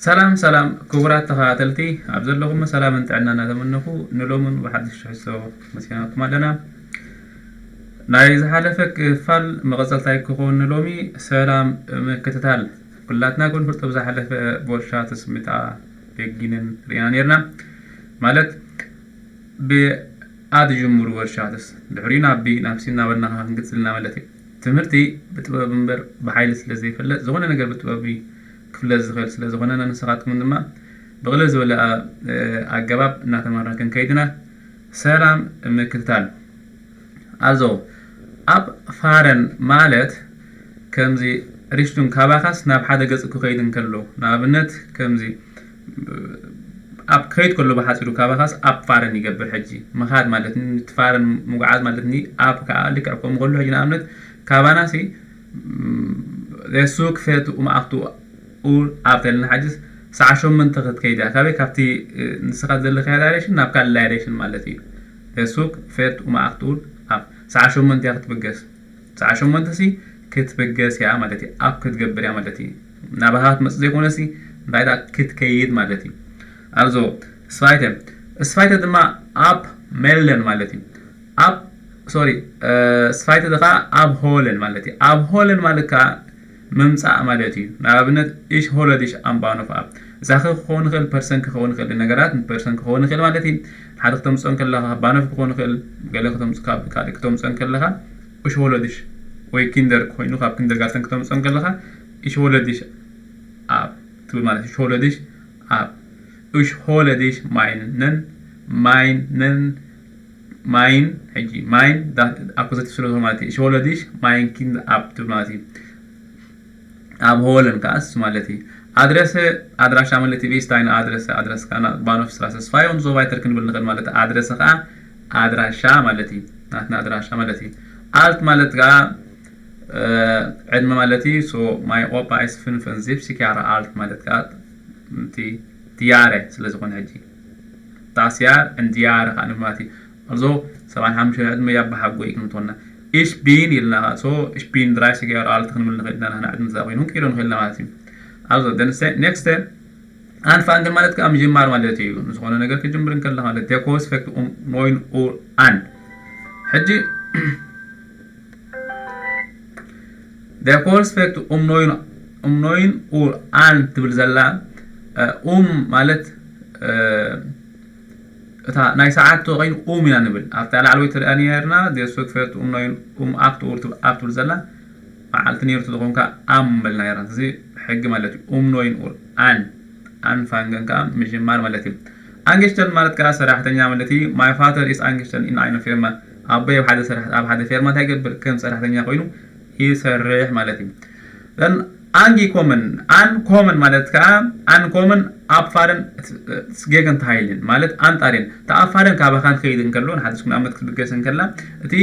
ሰላም ሰላም ክቡራት ተኸታተልቲ፣ ኣብ ዘለኹም ሰላምን ጥዕና እናተመነኹ፣ ንሎምን ብሓድሽ ትሕዝቶ መሲናኩም ኣለና። ናይ ዝሓለፈ ክፋል መቐጸልታይ ክኸውን ንሎሚ ሰላም ምክትታል። ኩላትና ክንፈልጦ ብዝሓለፈ ቦርሻ ተስሚጣ ቤጊንን ርኢና ነርና። ማለት ብኣ ዝጅምሩ ወርሻትስ ድሕሪኡ ናብ ቢ ናብ ሲ እናበልና ከዓ ክንግጽልና ማለት እዩ። ትምህርቲ ብጥበብ እምበር ብሓይሊ ስለ ዘይፍለጥ፣ ዝኾነ ነገር ብጥበብ ክፍለጥ ዝኽእል ስለ ዝኾነ፣ ንስኻትኩም ድማ ብቕልል ዝበለ ኣ-፣ ኣገባብ እናተማርና ክንከይድና ሰላም ምክትታል። ኣዞ ኣብ ፋረን ማለት ከምዚ ሪሽቱን ካባኻስ ናብ ሓደ ገጽ ክኸይድ እንከሎ፣ ንኣብነት ከምዚ ኣብ ክኸይድ ከሎ ብሓጺሩ ካባኻስ ኣብ ፋረን ይገብር። ሕጂ ምኻድ ማለት ኒ፣ እቲ ፋረን ምጉዓዝ ማለት ኒ፣ ኣብ ከኣ ልክዕ ከምኡ ከሎ ሕጂ ንኣብነት ካባናሲ የሱክ ፈት ኡማኣኽቱ ኡር ኣብ ተልና ሕጂ ሰዓ ሸሞንተ ክትከይድ እያ። ካበይ? ካብቲ፣ እ፣ ንስኻ ዘለኻዮ ዳይሬክሽን ናብ ካልእ ዳይሬክሽን ማለት እዩ። የሱክ ፈት ኡማኣኽቱ ኡር ኣብ ሰዓ ሸሞንተ እያ ክትብገስ። ሰዓ ሸሞንተ ሲ ክትብገስ እያ ማለት እዩ። ኣብ ክትገብር እያ ማለት እዩ። ናባኻ ክትመጽእ ዘይኮነሲ እንታይ ደኣ ክትከይድ ማለት እዩ። ኣልዞ ስፋይተ፣ ስፋይተ ድማ ኣብ ሜለን ማለት እዩ። ኣብ፣ ሶሪ፣ እ፣ ስፋይተ ደኻ ኣብ ሆለን ማለት እዩ። ኣብ ሆለን ማለት ከኣ ምምጻእ ማለት እዩ። ንኣብነት፣ እሽ ሆለድሽ ኣምባኖፍ ኣብ። እዛ ኸ ክኸውን ይኽእል፣ ፐርሰን ክኸውን ይኽእል፣ ነገራት ፐርሰን ክኸውን ይኽእል ማለት እዩ። ሓደ ክተምጽኦ እንከለኻ፣ ባኖፍ ክኸውን ይኽእል፣ ገለ ክተምጽ-፣ ካብ ካልእ ክተምጽኦ እንከለኻ፣ እሽ ሆለድሽ ወይ ኪንደር ኮይኑ፣ ካብ ኪንደርጋርተን ክተምጽኦ እንከለኻ፣ እሽ ሆለድሽ ኣብ ትብል ማለት እዩ። እሽ ሆለድሽ ኣብ። እሽ ሆለድሽ ማይን ነን፣ ማይን ነን፣ ማይን፣ ሕጂ ማይን ዳ-፣ ኣኩዘቲቭ ስለ ዝኾነ ማለት እዩ። እሽ ሆለድሽ ማይን ኪንድ ኣብ ትብል ማለት እዩ። ኣብ ሆለን ከኣስ ማለት እዩ። ኣድረሰ፣ ኣድራሻ ማለት እዩ። ቪስታይን ኣድረሰ፣ ኣድረስ ከኣ ባኖፍ ስትራሰ ስፋይ ኦን ዞ ቫይተር ክንብል ንኽእል ማለት እዩ። ኣድረሰ ከኣ ኣድራሻ ማለት እዩ። ናትና ኣድራሻ ማለት እዩ። ኣልት ማለት ከኣ፣ እ፣ ዕድመ ማለት እዩ። ሶ ማይ ኦፓ ኣይስ ፍንፈን ዚብ ሲኪያራ ኣልት ማለት ከኣ እቲ ድያረ ስለ ዝኾነ ሕጂ ዳስ ያር እንድያረ ከኣ ንብል ማለት እዩ። ኣልዞ ሰብዓን ሓሙሽተን ዕድመ ያባሓጎ እዩ ክንትወና። እሽ ቢን ኢልና፣ ሶ እሽ ቢን ድራይ ስጋር ኣልት ክንብል ንኽእል ኢና፣ ንሕና ዕድመ እዛ ኮይኑ ክንቅይሮ ንኽእል ኢና ማለት እዩ። ኣልዞ፣ ደን ኔክስት ኣንፋንግን ማለት ከኣ ምጅማር ማለት እዩ። ንዝኾነ ነገር ክጅምር እንከለኻ ማለት፣ ደ ኮርስ ፈክት ኡም ኖይን ኡር ኣን። ሕጂ፣ ደ ኮርስ ፈክት ኡም ኖይን፣ ኡም ኖይን ኡር ኣን ትብል ዘላ፣ እ፣ ኡም ማለት፣ እ፣ እታ ናይ ሰዓት ተወቒኑ ኡም ኢና ንብል። ኣብታ ላዕለወይቲ ትርኣ ነርና፣ ደ ሶክ ፈክት ኡም ኖይን ኡም ኣፍት ኡር ትብ-፣ ኣብ ትብል ዘላ፣ መዓልቲ ነይሩ ተዝኾንካ ኣም በልና ነርና። እዚ ሕጊ ማለት እዩ። ኡም ኖይን ኡር ኣን፣ ኣንፋንገን ከኣ ምጅማር ማለት እዩ። ኣንግሽተን ማለት ከኣ ሰራሕተኛ ማለት እዩ። ማይ ፋተር ኢስ ኣንግሽተን ኢን ኣይነ ፌርማ። ኣቦይ ኣብ ሓደ ሰራሕ-፣ ኣብ ሓደ ፌርማ እንታይ ይገብር? ከም ሰራሕተኛ ኮይኑ ይሰርሕ ማለት እዩ። ዘን ኣንጊኮመን፣ ኣንኮመን ማለት ከኣ ኣንኮመን ኣብ ፋረን ጌገንትሃይልን ማለት ኣንጣርየን። እቲ ኣብ ፋረን ካባኻ ንኸይድ እንከሎ፣ ንሓድሽ ንኣብነት ክትብገስ እንከላ፣ እቲ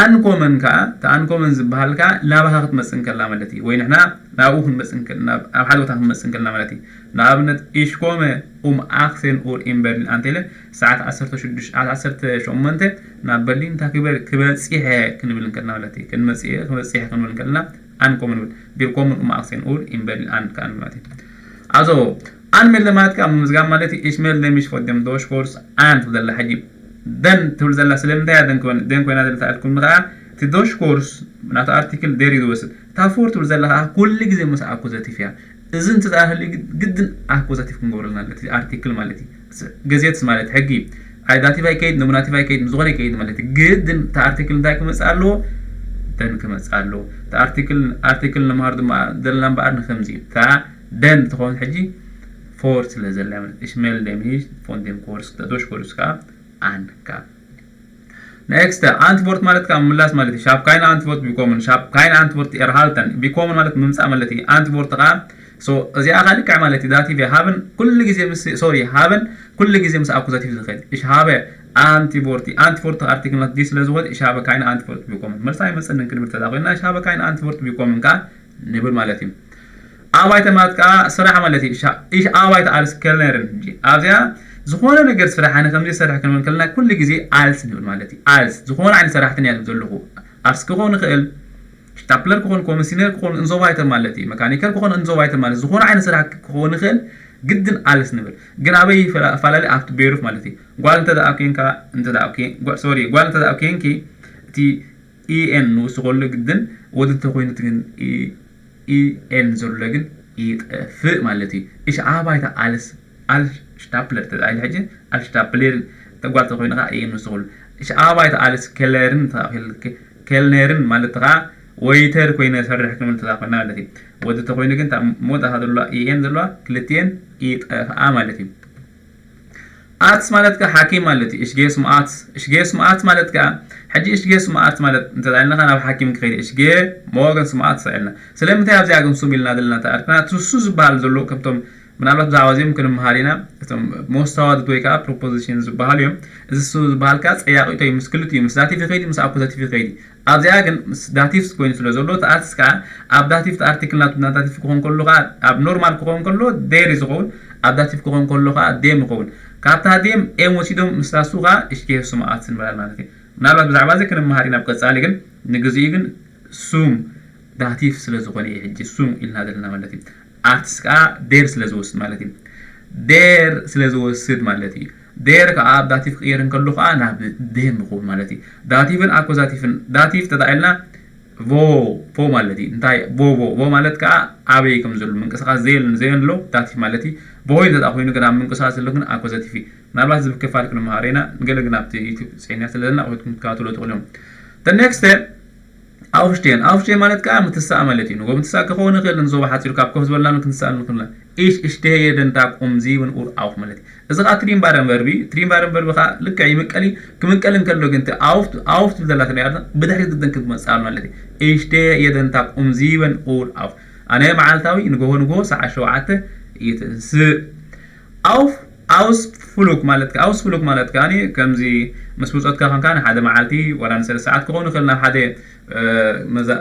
ኣንኮመን ከኣ፣ እቲ ኣንኮመን ዝበሃል ከኣ ናባኻ ክትመጽእ እንከላ ማለት እዩ። ወይ ንሕና ናብኡ ክንመጽእ እንከል-፣ ናብ፣ ኣብ ሓደ ቦታ ክንመጽእ እንከልና ማለት እዩ። ንኣብነት፣ ኢሽኮመ ኡም ኣኽሴን ኡር ኢን በርሊን ኣንቴለ ሰዓት ዓሰርተ ሽዱሽተ፣ ሰዓት ዓሰርተ ሸሞንተ ናብ በርሊን እንታይ ክበ-፣ ክበጺሐ ክንብል እንከልና ማለት እዩ። ክንመጽእ፣ ክበጺሐ ክንብል እንከልና ኣንኮመን ንብል። ቢርኮምን ኡም ኣኽሴን ኡር ኢን በርሊን ኣን ከኣ ንብል ማለት እዩ። ኣዞ ኣን ሜልደ ማለት ከኣ ምምዝጋብ ማለት እዩ። ኢሽ ሜልደ ሚሽ ፎር ደም ዶሽ ኮርስ ኣን ትብል ዘላ ሕጂ ደን ትብል ዘላ ስለምንታይ እያ ደን ኮይና፣ ደን ኮይና ዘላ ተባሂልኩም ከኣ እቲ ዶሽ ኮርስ ናቱ ኣርቲክል ደር እዩ ዝወስድ። እታ ፎር ትብል ዘላ ከኣ ኩሉ ግዜ ምስ ኣኩዘቲቭ እያ። እዚ እንተ ደኣ ህልዩ ግድ-፣ ግድን ኣኩዘቲቭ ክንገብረልና ኣለና፣ እቲ ኣርቲክል ማለት እዩ። ስ-፣ ገዜትስ ማለት ሕጊ እዩ። ኣይ ዳቲቭ ኣይከይድ፣ ኖሚናቲቭ ኣይከይድ፣ ንዝኾነ ይከይድ ማለት እዩ። ግድን እቲ ኣርቲክል እንታይ ክመጽእ ኣለዎ? ደን ክመጽእ ኣለዎ። እቲ ኣርቲክል፣ ኣርቲክል ንምሃር ድማ ዘለና እምበኣር ንከምዚ እዩ። እታ ደን ትኸውን ሕጂ ፎር ስለ ዘላ ማለት እዩ። Ich melde mich von dem Kurs፣ ዶሽ ኮርስ ከኣ ኣን ከኣ። ኔክስት፣ ኣንትቮርት ማለት ከኣ ምምላስ ማለት እዩ። Ich habe keine Antwort bekommen፣ ich habe keine Antwort erhalten። ቢኮመን ማለት ምምጻእ ማለት እዩ። ኣንትቮርት ከኣ፣ ሶ፣ እዚኣ ከኣ ልክዕ ማለት እዩ። ዳቲቭ ሃብን ኩሉ ግዜ ምስ፣ ሶሪ፣ ሃብን ኩሉ ግዜ ምስ ኣኩዛቲቭ ዝኸይድ። Ich habe ኣንትቮርት፣ ኣንትቮርት ኣርቲክል ናት ዲ ስለ ዝኾነ፣ ich habe keine Antwort bekommen። መልሲ ኣይመጸንን ክንብል ተዳ ኮይና፣ ich habe keine Antwort bekommen ከኣ ንብል ማለት እዩ። ኣርባይተ ማለት ከኣ ስራሕ ማለት እዩ። Ich ha-፣ ich arbeite als Kellnerin። ኣብዚኣ ዝኾነ ነገር ስራሕ፣ ኣነ ከምዚ ይሰርሕ ክንብል ከለና ኩሉ ግዜ als ንብል ማለት እዩ። Als፣ ዝኾነ ዓይነት ሰራሕተኛ እየ ዘለኹ። ኣርስ ክኸውን ይኽእል፣ ስታፕለር ክኾን፣ ኮሚሲነር ክኾን፣ እንዞባይተር ማለት እዩ። መካኒከር ክኾን፣ እንዞባይተር ማለት ዝኾነ ዓይነት ስራሕ ክኸውን ይኽእል። ግድን ኣልስ ንብል። ግን ኣበይ ይፈላ- ይፈላለ? ኣብቲ ቤሩፍ ማለት እዩ። ጓል እንተ ደኣ ኮንካ፣ እንተ ደኣ ኮን- ጓ- ሶሪ፣ ጓል እንተ ደኣ ኮንኪ፣ እቲ ኢኤን ንውስኸሉ ግድን፣ ወዲ እንተኾይኑ ግን ኢ- ኢኤን ዘሎ ግን ይጠፍእ ማለት እዩ። እሺ፣ ኣባይታ ኣልስ ኣልሽታፕለር ተባሂሉ ሕጂ ኣልሽታፕሌርን ተጓል ተኮይኑ ከዓ ኢኤን ንውስኸሉ። እሺ፣ ኣባይታ ኣልስ ኬለርን ተባሂሉ ኬ- ኬልነርን ማለት ከዓ ወይተር ኮይነ ሰርሕ ክንብል ተዛኮና ማለት እዩ። ወዲ ተኮይኑ ግን እታ ሞት ኣኻ ዘለዋ ኢኤን ዘለዋ ክልቲኤን ይጠፍኣ ማለት እዩ። ኣትስ ማለት ከዓ ሓኪም ማለት እዩ። እሽጌ ስም ኣትስ እሽጌ ስም ኣትስ ማለት ከዓ ሕጂ እሽጌ ስም ኣትስ ማለት እንተዳልና ናብ ሓኪም ክኸይድ እሽጌ ሞገን ስም ኣትስ ኢልና ስለምንታይ ኣብዚኣ ግን ስም ኢልና ዘለና ተኣርክና ትሱ ዝበሃል ዘሎ ከምቶም ምናልባት ብዛዕባ እዚኦም ክንመሃር ኢና። እቶም መስተዋድድ ወይ ከዓ ፕሮፖዚሽን ዝበሃሉ እዮም። እዚ ሱ ዝበሃል ከዓ ፀያቂቶ እዩ ምስ ክልቲኡ ምስ ዳቲቭ ይኸይድ ምስ ኣኩዛቲቭ ይኸይድ። ኣብዚኣ ግን ምስ ዳቲቭ ኮይኑ ስለ ዘሎ ተኣትስ ከዓ ኣብ ዳቲቭ ኣርቲክል ናቱ ዳቲቭ ክኾን ከሎ ከዓ ኣብ ኖርማል ክኾን ከሎ ዴር እዩ ዝኸውን። ኣብ ዳቲቭ ክኾን ከሎ ከዓ ዴም ይኸውን። ካብታ ዴም ኤም ወሲዶም ምስታሱ ከዓ እሽኬ ስም ኣትስ ንበሃል ማለት እዩ። ምናልባት ብዛዕባ እዚ ክንመሃር ኢና ኣብ ቀፃሊ ግን ንግዚኡ ግን ሱም ዳቲቭ ስለ ዝኾነ እዩ ሕጂ ሱም ኢልና ዘለና ማለት እዩ። ኣትስ ከዓ ዴር ስለ ዝወስድ ማለት እዩ። ዴር ስለ ዝወስድ ማለት እዩ። ዴር ከዓ ኣብ ዳቲቭ ክቕየር እንከሎ ከዓ ናብ ዴም ይኸውን ማለት እዩ። ዳቲቭን ኣኮዛቲቭን ዳቲቭ ተጣኢልና ቮ ቮ ማለት እዩ። እንታይ ቮ ቮ ቮ ማለት ከዓ ኣበይ ከም ዘሎ ምንቅስቃስ ዘየልን ዘየሎ ዳቲቭ ማለት እዩ። ቮ እንተ ኮይኑ ግን ኣብ ምንቅስቃስ ዘሎ ግን ኣኮዛቲቭ እዩ። ምናልባት እዚ ብክፋል ክንመሃር ኢና። ንገለ ግን ኣብቲ ዩቱብ ፅዕንያ ስለ ዘለና ኣውትኩም ትከታተሎ ትኽእሉ እዮም። The next ኣውፍሽቴን ኣውፍሽቴን ማለት ከዓ ምትሳእ ማለት እዩ። ንጎ ምትሳእ ክኸውን ይኽእል ንዞባ ሓፂሩ ካብ ኮፍ ዝበልና ክንትሳእ ንኽእል። ኢሽ እሽቴ የደንታ ቁምዚ እውን ኡር ኣውፍ ማለት እዩ። እዚ ከዓ ትሪምባረን ቨርቢ ትሪምባረን ቨርቢ ከዓ ልክዕ ይምቀል እዩ። ክምቀል እንከሎ ግን እቲ ኣውፍ ኣውፍ ትብል ዘላ ትሪያ ብድሕሪ ግድን ክትመፅእ ማለት እዩ። ኢሽቴ የደንታ ቁምዚ እውን ኡር ኣውፍ ኣነ መዓልታዊ ንጎሆ ንጎሆ ሰዓት ሸውዓተ ይትንስእ። ኣውፍ ኣውስ ፍሉክ ማለት ኣውስ ፍሉክ ማለት ከዓ ከምዚ ምስ ብፆትካ ኮንካ ንሓደ መዓልቲ ወላ ንሰለስተ ሰዓት ክኸውን ይኽእል ናብ ሓደ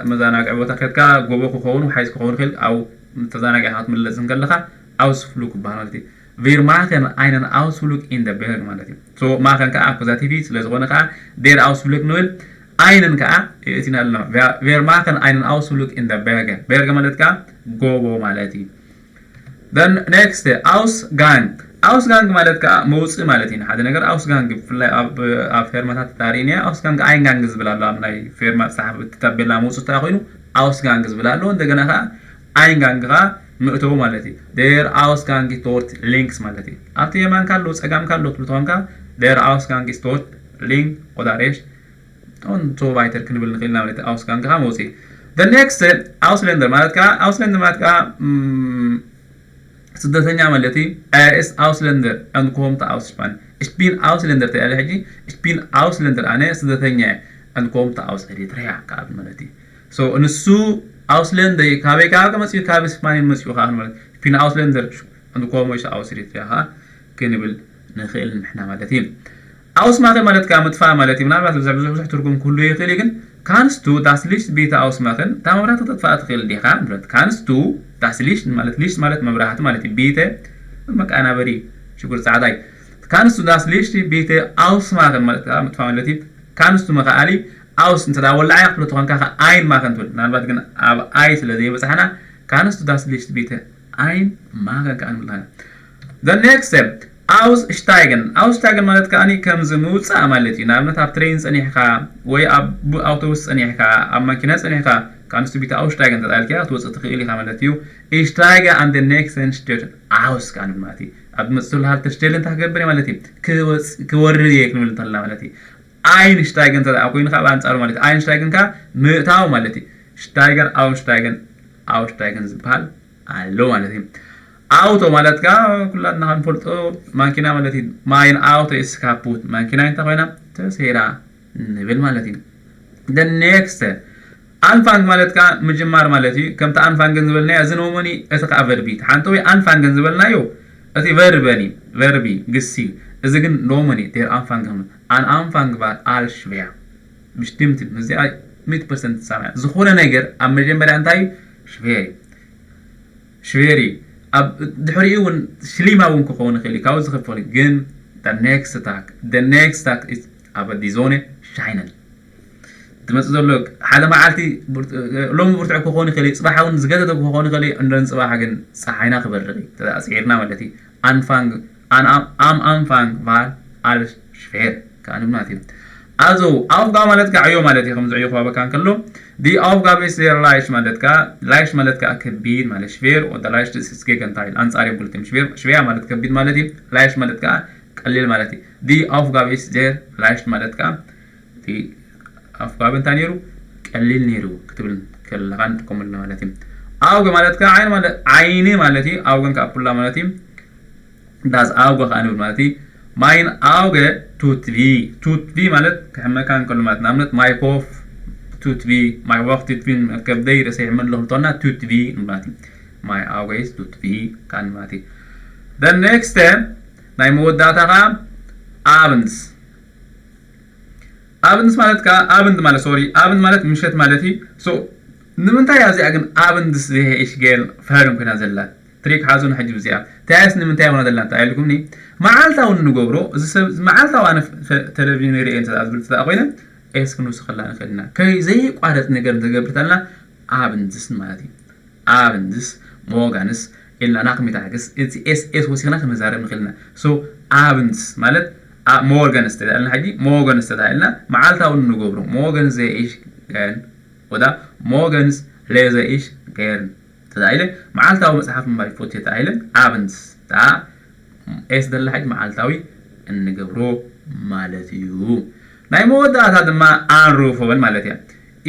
መዛናግዒ ቦታ ከድካ ጎቦ ክኸውን ሓይዝ ክኸውን ይኽእል ኣብ ተዛናጊዕካ ክትምለስ እንከለካ ኣውስ ፍሉክ ይበሃል ማለት እዩ። ቪር ማኸን ኣይነን ኣውስ ፍሉክ ኢን ደ ቤርግ ማለት እዩ። ሶ ማኸን ከዓ ኣኩዛቲቪ ስለ ዝኾነ ከዓ ዴር ኣውስ ፍሉክ ንብል ኣይነን ከዓ እቲና ኣለና። ቬር ማኸን ኣይነን ኣውስ ፍሉክ ኢን ደ ቤርገ ቤርገ ማለት ከዓ ጎቦ ማለት እዩ። Then next ኣውስ ጋንግ ኣውስ ጋንግ ማለት ከዓ መውፅእ ማለት እዩ። ሓደ ነገር ኣውስ ጋንግ ብፍላይ ኣብ ኣብ ፌርማታት ታሪእኒያ ኣውስ ጋንግ ኣይን ጋንግ ዝብል ኣሎ ኣብ ናይ ፌርማ ፀሓፍ እቲ ታቤላ መውፅእ ተኣ ኮይኑ ኣውስ ጋንግ ዝብል ኣሎ። እንደገና ከዓ ኣይን ጋንግ ከዓ ምእተው ማለት እዩ። ዴር ኣውስ ጋንግ ቶርት ሊንክስ ማለት እዩ። ኣብቲ የማን ካሎ ፀጋም ካሎ ትብሉ ተኾንካ ዴር ኣውስ ጋንግ ቶርት ሊንክ ኦዳሬሽ ኦን ሶ ቫይተር ክንብል ንኽእል ኢና ማለት ኣውስጋንግ ከዓ መውፅኢ። The next ኣውስለንደር ማለት ከዓ ኣውስለንደር ማለት ከዓ ስደተኛ ማለት እዩ። Er ist Ausländer und kommt aus Spanien. Ich bin Ausländer ተያለ ሕጂ ich bin Ausländer ኣነ ስደተኛ እየ and kommt aus Eritrea ካብ ማለት እዩ። So ንሱ ኣውስለንደር ካበይ ካብ መፅኡ ካብ ስፓኒን መፅኡ ከዓ ማለት ich bin Ausländer und komme aus Eritrea ከዓ ክንብል ንኽእል ንሕና ማለት እዩ። ኣውስማኸን ማለት ከዓ ምጥፋእ ማለት እዩ። ምናልባት ብዙሕ ብዙሕ ብዙሕ ትርጉም ክህሉ ይኽእል እዩ፣ ግን ካንስቱ ዳስ ሊሽት ቢተ ኣውስማኸን እታ መብራህቲ ክትጥፋእ ትኽእል ዲኻ ንብረት። ካንስቱ ዳስ ሊሽት ማለት ሊሽት ማለት መብራህቲ ማለት እዩ። ቢተ መቃናበሪ ሽጉር ፃዕዳይ ካንስቱ ዳስ ሊሽት ቢተ ኣውስማኸን ማለት ከዓ ምጥፋእ ማለት እዩ። ካንስቱ መኸኣሊ ኣውስ እንተ ወላዓያ ክትብሎ ተኾንካ ከዓ ኣይን ማኸን ትብል። ምናልባት ግን ኣብ ኣይ ስለ ዘይበፃሕና ካንስቱ ዳስ ሊሽት ቢተ ኣይን ማኸን ከዓ ንብልካ። The next step ኣውስ ሽታይገን ኣውስ ሽታይገን ማለት ከዓ ከምዚ ምውፃእ ማለት እዩ። ንኣብነት ኣብ ትሬን ፀኒሕካ ወይ ኣብ ኣውቶቡስ ፀኒሕካ ኣብ ማኪና ፀኒሕካ ካንስቱ ቢተ ኣውስ ሽታይገን ተጣልኪያ ክትወፅእ ትኽእል ኢኻ ማለት እዩ። Ich steige an den nächsten Station ኣውስ ከዓ ንብል ማለት እዩ። ኣብ መፅእ ዘሎ ሃልተ ሽቴል እንታይ ክገብር እየ ማለት እዩ። ክወርድ እየ ክንብል እንተለና ማለት እዩ። ኣይንሽታይገን እንተ ደኣ ኮይኑ ከዓ ብኣንፃሩ ማለት እዩ። ኣይንሽታይገን ከዓ ምእታው ማለት እዩ። ሽታይገን ኣውሽታይገን ኣውሽታይገን ዝበሃል ኣሎ ማለት እዩ። ኣውቶ ማለት ከዓ ኩላትና ክንፈልጦ ማኪና ማለት እዩ። ማይን ኣውቶ ኢስ ካፑት ማኪና እንተ ኮይና ተሰይራ ንብል ማለት እዩ። The next ኣንፋንግ ማለት ከዓ ምጅማር ማለት እዩ። ከምቲ ኣንፋንግን ዝበልናዮ እዚ ኖሞኒ እቲ ከዓ ቨርቢ ሓንቲ ወይ ኣንፋንግን ዝበልናዮ እቲ ቨርበን እዩ። ቨርቢ ግሲ እዚ ግን ኖሞኒ ዴር ኣንፋንግ ኣን ኣንፋንግ ቫር ኣልሽ ቬያ ብሽቲምቲ ምስዚኣ ሚት ፐርሰንት ትሳምያ ዝኾነ ነገር ኣብ መጀመርያ እንታይ እዩ? ሽቬር እዩ። ሽቬር እዩ። ኣብ ድሕሪኡ እውን ሽሊማ እውን ክኸውን ይኽእል እዩ። ካብኡ ዝኸፈሉ ግን the next attack the next attack is ኣብ ዲዞነ ሻይነን ዝመፅእ ዘሎ ሓደ መዓልቲ ብርት- ሎሚ ብርቱዕ ክኾን ይኽእል እዩ፣ ፅባሕ እውን ዝገደደ ክኾን ይኽእል እዩ። እንደን ፅባሕ ግን ፀሓይና ክበርቕ እዩ ተፅዒርና ማለት እዩ። ኣንፋንግ ኣን- ኣም- ኣም ኣንፋንግ ቫል ኣል ሽፌር ከኣ ንብል ማለት እዩ። ኣዞ ኣውፍጋ ማለት ከዓ ዕዮ ማለት እዩ። ከምዚ ዕዮ ክባበካ እንከሎ ዲ ኣውፍጋብ ኢስ ዜር ላይሽ ማለት ከዓ ላይሽ ማለት ከዓ ከቢድ ማለት ሽፌር ወደ ላይሽ ስ ጌገንታይል ኣንፃር እዮም ክልቲኦም ሽፌር ሽፌያ ማለት ከቢድ ማለት እዩ። ላይሽ ማለት ከዓ ቀሊል ማለት እዩ። ዲ ኣውፍጋብ ኢስ ዜር ላይሽ ማለት ከዓ እቲ ኣፍጋቢ እንታይ ነይሩ? ቀሊል ነይሩ ክትብል ከለኻ ንጥቀመሉ ማለት እዩ። ኣውገ ማለት ከዓ ዓይኒ ማለት ዓይኒ ማለት እዩ። ኣውገን ከዓ ፑላ ማለት እዩ። ዳስ ኣውገ ከዓ ንብል ማለት እዩ። ማይን ኣውገ ቱትቪ ቱትቪ ማለት ክሕመካ እንከሎ ማለት ንኣብነት ማይ ኮፍ ቱትቪ ማይ ዋክ ቱትቪ ከብደይ ርእሰይ ይሕመኒ ኣሎ ክብልተና ቱትቪ ንብል ማለት እዩ። ማይ ኣውገ ኢስ ቱትቪ ከዓ ንብል ማለት እዩ። The next ናይ መወዳእታ ከዓ ኣብንስ ኣብንስ ማለት ከዓ ኣብንት ማለት ሶሪ ኣብንት ማለት ምሸት ማለት እዩ። So ንምንታይ እያ እዚኣ ግን ኣብንድስ ዜሀ ኢሽ ጌል ፈርም ኮይና ዘላ? ትሪክ ሓዙን ሕጂ ብዚኣ ታያስ ንምንታይ ኮይና ዘላ እንታይ ኢልኩምኒ? መዓልታዊ እንገብሮ እዚ ሰብ እዚ መዓልታዊ ኣነ ተ- ቴሌቪዥን ይርኢ እንተ ዝብል ተኣ ኮይነ ኤስ ክንውስኸላ ንኽእል ኢና። ከይ ዘይቋረፅ ነገር እንተገብር ተልና ኣብንድስ ማለት እዩ። ኣብንድስ ሞጋንስ ኢልና ናክሚታግስ እቲ ኤስ ኤስ ወሲኽና ክንዛረብ ንኽእል ኢና። So ኣብንድስ ማለት ሞርገንስ ተታኢልና ሕጂ ሞገንስ ተታኢልና መዓልታዊ እንገብሮ ሞገንስ ዘይሽ ገን ወዳ ሞገንስ ለዘይሽ ገርን ተታኢለ መዓልታዊ መፅሓፍ ምንባር ይፈቱ ተታኢለ ኣብንድስ ታ ኤስ ደላ ሕጂ መዓልታዊ እንገብሮ ማለት እዩ። ናይ መወዳእታ ድማ ኣንሩፈበን ማለት እያ።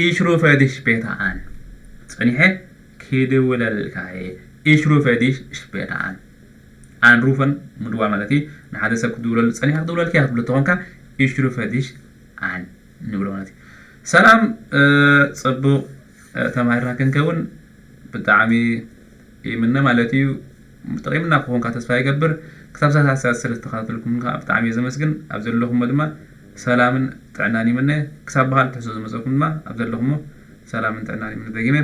ኢሽሩፈ ድሽ ቤታ ኣን ፀኒሐ ክድውለልካ እየ። ኢሽሩፈ ድሽ ሽቤታ ኣን ኣንሩፈን ምድዋል ማለት እዩ። ንሓደ ሰብ ክድውለሉ ፀኒሐ ክድውለልካ እየ ክትብሎ ተኾንካ ኢሽሩፈ ድሽ ኣን ንብሎ ማለት እዩ። ሰላም እ፣ ፅቡቕ እ፣ ተማሂርና ክንከውን ብጣዕሚ ይምነ ማለት እዩ። ጠቂምና ክኾንካ ተስፋ ይገብር። ክሳብ ሳሳት ስለዝተኸታተልኩም ከዓ ብጣዕሚ እየ ዘመስግን። ኣብ ዘለኹሞ ድማ ሰላምን ጥዕናን ይምነ። ክሳብ በሃል ትሕሶ ዝመፀኩም ድማ ኣብ ዘለኹሞ ሰላምን ጥዕናን ይምነ። ደጊመ